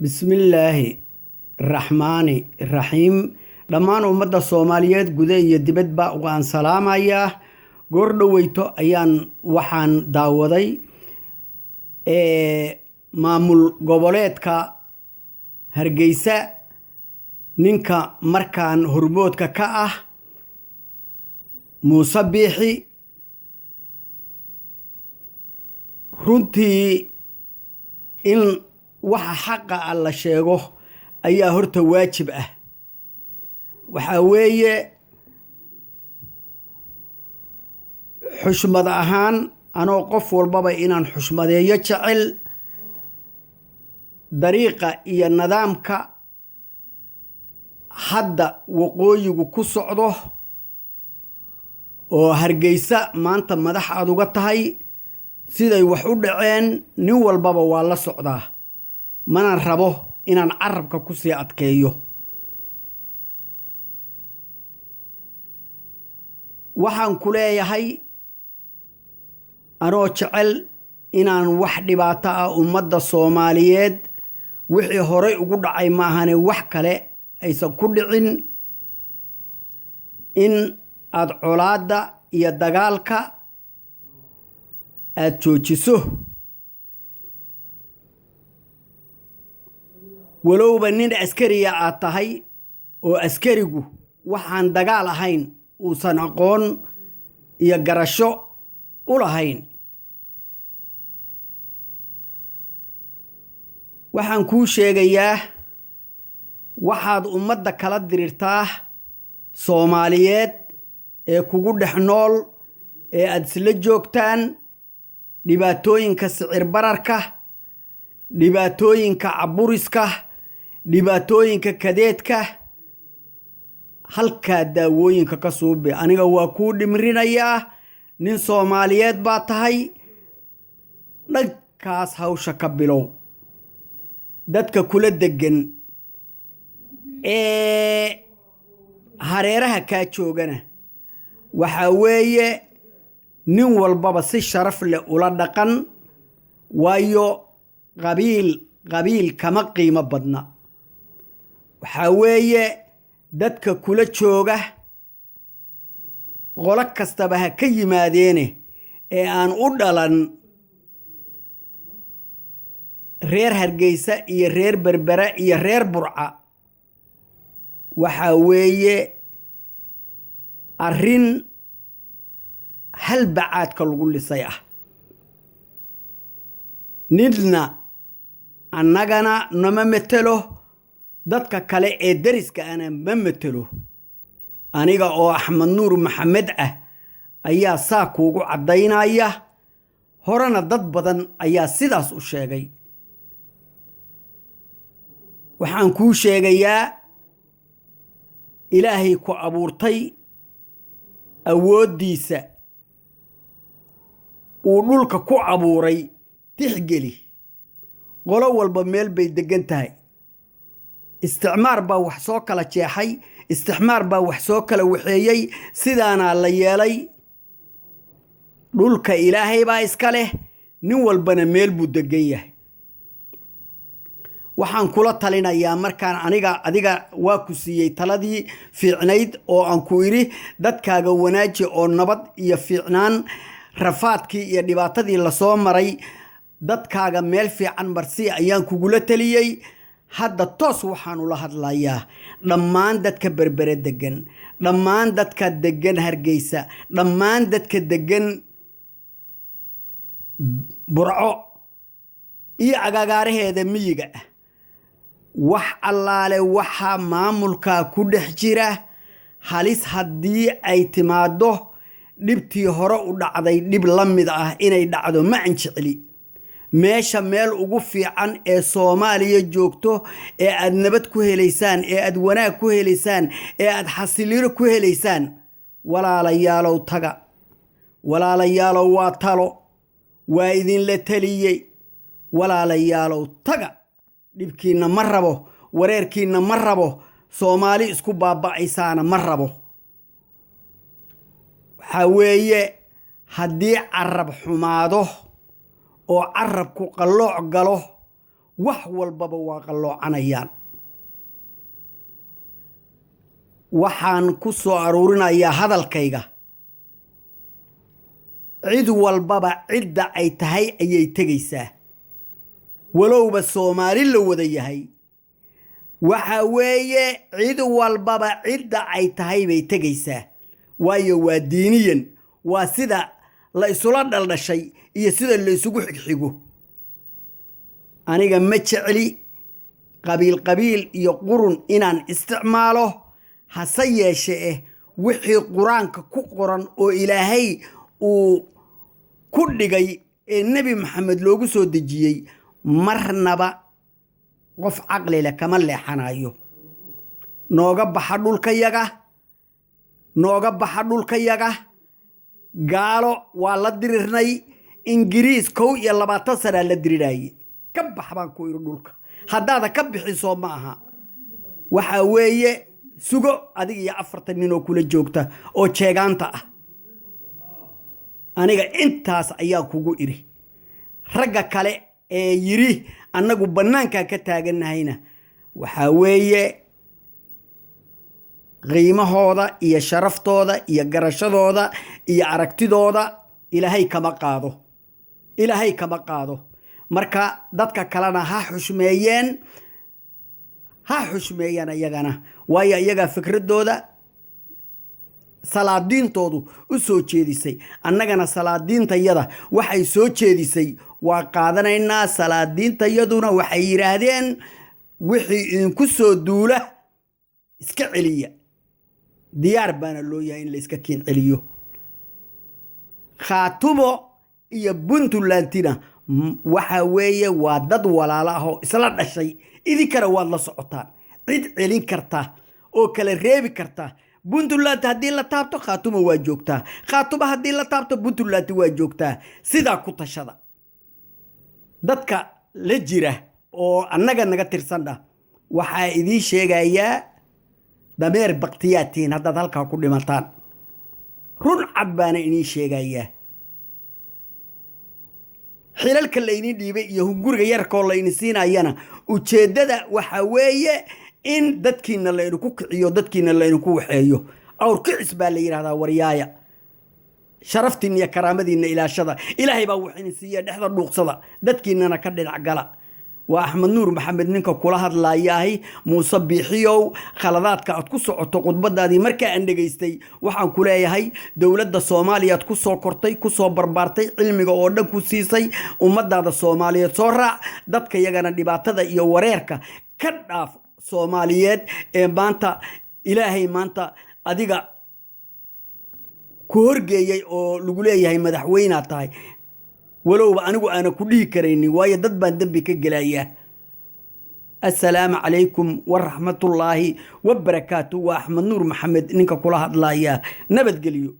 Bismillaahi raxmaani raxiim. Dhammaan ummadda Soomaaliyeed gude iyo dibadba waan salaamayaa. Goor dhoweyto ayaan waxaan daawaday maamul goboleedka Hargeysa, ninka markaan hormoodka ka ah, Muuse Biixi. Runtii in waxa xaqa ah la sheego ayaa horta waajib ah. Waxaa weeye, xushmad ahaan, anoo qof walbaba inaan xushmadeeyo jecel, dariiqa iyo nidaamka hadda waqooyigu ku socdo oo Hargeysa maanta madax aad uga tahay, siday wax u dhaceen nin walbaba waa la socdaa, mana rabo inaan carabka ku sii adkeeyo. Waxaan ku leeyahay, anoo jecel inaan wax dhibaato ah ummadda Soomaaliyeed wixii horey ugu dhacay maahane wax kale aysan ku dhicin, in aada colaadda iyo dagaalka aada joojiso. Walowba nin askariya aad tahay, oo askarigu waxaan dagaal ahayn uusan aqoon iyo garasho u lahayn. Waxaan kuu sheegayaa, waxaad ummadda kala dirirtaa Soomaaliyeed ee kugu dhex nool ee aada isla joogtaan dhibaatooyinka sicir bararka, dhibaatooyinka caburiska, dhibaatooyinka kadeedka. Halkaa daawooyinka ka suubi. Aniga waa kuu dhimrinayaa, nin Soomaaliyeed baa tahay. Dhankaas hawsha ka bilow. Dadka kula deggan ee hareeraha kaa joogana waxaa weeye nin walbaba si sharaf leh ula dhaqan, waayo qabiil qabiil kama qiimo badna. Waxaa weeye dadka kula jooga, qolo kastaba ha ka yimaadeene, ee aan u dhalan reer Hargeysa iyo reer Berbera iyo reer Burca, waxaa weeye arrin hal bacaadka lagu lisay ah. Nidna annagana nama metelo, dadka kale ee deriska ana ma metelo. Aniga oo Axmed Nuur Maxamed ah ayaa saa kuugu caddaynaya. Horena dad badan ayaa sidaas u sheegay. Waxaan kuu sheegayaa, Ilaahay ku abuurtay awooddiisa uu dhulka ku abuuray tixgeli. Qolo walba meel bay deggan tahay. Isticmaar baa wax soo kala jeexay, isticmaar baa wax soo kala waxeeyey, sidaanaa la yeelay. Dhulka Ilaahay baa iska leh, nin walbana meel buu deggan yahay. Waxaan kula talinayaa markaan aniga adiga waa ku siiyey taladii fiicnayd oo aan ku idhi dadkaaga wanaaji oo nabad iyo fiicnaan, rafaadkii iyo dhibaatadii lasoo maray dadkaaga meel fiican marsii ayaan kugula taliyey. Hadda toos waxaan ula hadlayaa dhammaan dadka Berbere degan, dhammaan dadka degan Hargeysa, dhammaan dadka degan Burco iyo agagaaraheeda miyiga ah. Wax allaale waxaa maamulkaa ku dhex jira halis haddii ay timaaddo dhibtii hore u dhacday dhib la mid ah inay dhacdo ma an jecli. Meesha meel ugu fiican ee Soomaaliya joogto ee aad nabad ku helaysaan, ee aad wanaag ku helaysaan, ee aad xasiliiro ku helaysaan, walaalayaalow taga. Walaalayaalow, waa talo, waa idinla taliyey. Walaalayaalow taga. Dhibkiinna ma rabo, wareerkiinna ma rabo, Soomaali isku baaba'aysaana ma rabo. Waxaa weeye, haddii carab xumaado oo carabku qallooc galo Wax walbaba waa qalloocanayaan. Waxaan ku soo aruurinayaa hadalkayga, cid walbaba cidda ay tahay ayay tegaysaa, walowba Soomaali la wada yahay. Waxa weeye, cid walbaba cidda ay tahay bay tegaysaa, waayo waa diiniyan, waa sida la isula dhaldhashay iyo sida la isugu xigxigo. Aniga ma jecli qabiil qabiil iyo qurun inaan isticmaalo, hase yeeshe wixii Qur-aanka ku qoran oo Ilaahay uu ku dhigay ee Nebi Maxamed loogu soo dejiyey, marnaba qof caqli leh kama leexanayo. Nooga baxa dhulkayaga, nooga baxa dhulkayaga. Gaalo waa la dirirnay. Ingiriis 21 sanaa la diriraaye. Ka bax baan ku iri dhulka. Haddaada ka bixisoo ma aha, waxaa weeye sugo adiga iyo 40 nin oo kula joogta oo jeegaanta ah. Aniga intaas ayaa kugu iri. Ragga kale ee yiri annagu bannaankaan ka taaganahayna, waxaa weeye qiimahooda iyo sharaftooda iyo garashadooda iyo aragtidooda Ilaahay kama qaado, Ilaahay kama qaado. Marka dadka kalena ha xushmeeyeen, ha xushmeeyaan iyagana, waayo iyagaa fikradooda salaadiintoodu u soo jeedisay. Annagana salaadiintayada waxay soo jeedisay waa qaadanaynaa. Salaadiintayaduna waxay yidhaahdeen, wixii idinku soo duula iska celiya. Diyaar baana loo yahay in la iska kiin celiyo. Khaatumo iyo Puntlandina waxa weeye waa dad walaalo ah oo isla dhashay. Idinkana waad la socotaan. Cid celin karta oo kala reebi karta, Puntland haddii la taabto, Khaatumo waa joogtaa. Khaatumo haddii la taabto, Puntland waa joogtaa. Sidaa ku tashada. Dadka la jira oo annaga naga tirsandha, waxaa idiin sheegayaa, dameer baktiyaad tihiin haddaad halkaa ku dhimataan. Run cad baana idiin sheegayaa. Xilalka laydin dhiibay iyo hunguriga yarkoo laydin siinayana, ujeeddada waxaa weeye in dadkiina laydinku kiciyo, dadkiina laydinku waxeeyo. Awr kicis baa la yidhahdaa. Waryaaya, sharaftiinna iyo karaamadiinna ilaashada. Ilaahay baa wax idin siiya. Dhexda dhuuqsada, dadkiinana ka dhinac gala. Waa Axmed Nuur Maxamed ninka kula hadlayaahi. Muuse Biixiyow, khaladaadka aad ku socoto, khudbadaadii markaa aan dhegaystay, waxaan ku leeyahay dowladda Soomaaliyaad ku soo kortay, ku soo barbaartay, cilmiga oo dhan ku siisay. Ummadaada Soomaaliyeed soo raac. Dadka yagana dhibaatada iyo wareerka ka dhaaf Soomaaliyeed ee maanta Ilaahay maanta adiga ku horgeeyey oo lagu leeyahay madaxweynaad tahay, walowba anigu aana ku dhihi karaynin, waayo dad baan dembi ka gelayaa. Assalaamu calaykum waraxmatullaahi wabarakaatu. Waa Axmed Nuur Maxamed ninka kula hadlayaa. Nabadgelyo.